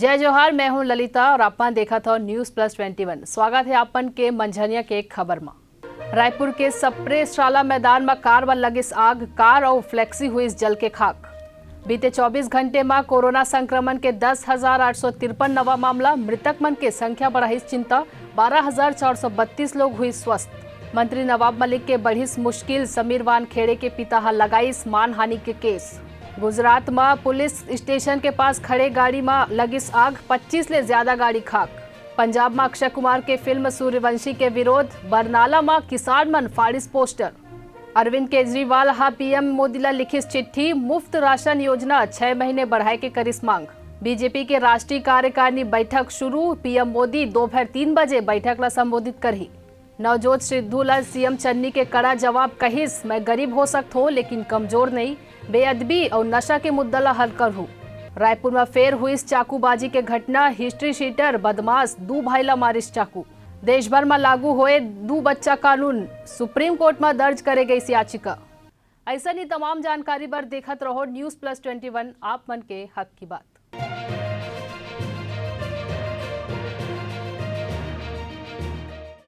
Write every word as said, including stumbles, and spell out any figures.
जय जोहार, मैं हूं ललिता और आप मन देखत हो News Plus Twenty One। स्वागत है आप मन के मंझनिया के खबर म। रायपुर के सप्रे शाला मैदान म कार म लगिस आग, कार अउ फ्लेक्सी हुइस जल के खाक। बीते चौबीस घंटे म कोरोना संक्रमण के दस हजार आठ सौ तिरपन नवा मामला, मृतक मन के संख्या बढ़ाइस चिंता, बारह हजार चार सौ बत्तीस लोग हुइस स्वस्थ। मंत्री नवाब मलिक के बढ़िस मुश्किल, समीर वानखेड़े के पिता ह लगाइस मानहानि के केस। गुजरात म पुलिस स्टेशन के पास खड़े गाड़ी म लगिस आग, पच्चीस ले ज्यादा गाड़ी खाक। पंजाब म अक्षय कुमार के फिल्म सूर्यवंशी के विरोध, बरनाला म किसान मन फाड़िस पोस्टर। अरविंद केजरीवाल ह पीएम मोदी ल लिखिस चिट्ठी, मुफ्त राशन योजना छह महीने बढ़ाए के करिस मांग। बीजेपी के राष्ट्रीय कार्यकारिणी बैठक शुरू, पीएम मोदी दोपहर तीन बजे बैठक ल संबोधित करही। नवजोत सिद्धू ल सीएम चन्नी के कड़ा जवाब, कहिस, मैं गरीब हो सकत हों, लेकिन कमजोर नहीं, बेअदबी अउ नशा के मुद्दा ल हल करहूं। रायपुर म फेर हुइस चाकूबाजी के घटना, हिस्ट्री शीटर बदमाश दू भाई ल मारिस चाकू। देश भर म लागू होए दू बच्चा कानून, सुप्रीम कोर्ट म दर्ज करे गइस याचिका। अइसन ही तमाम जानकारी बर देखत रहो News Plus Twenty One, आप मन के हक की बात।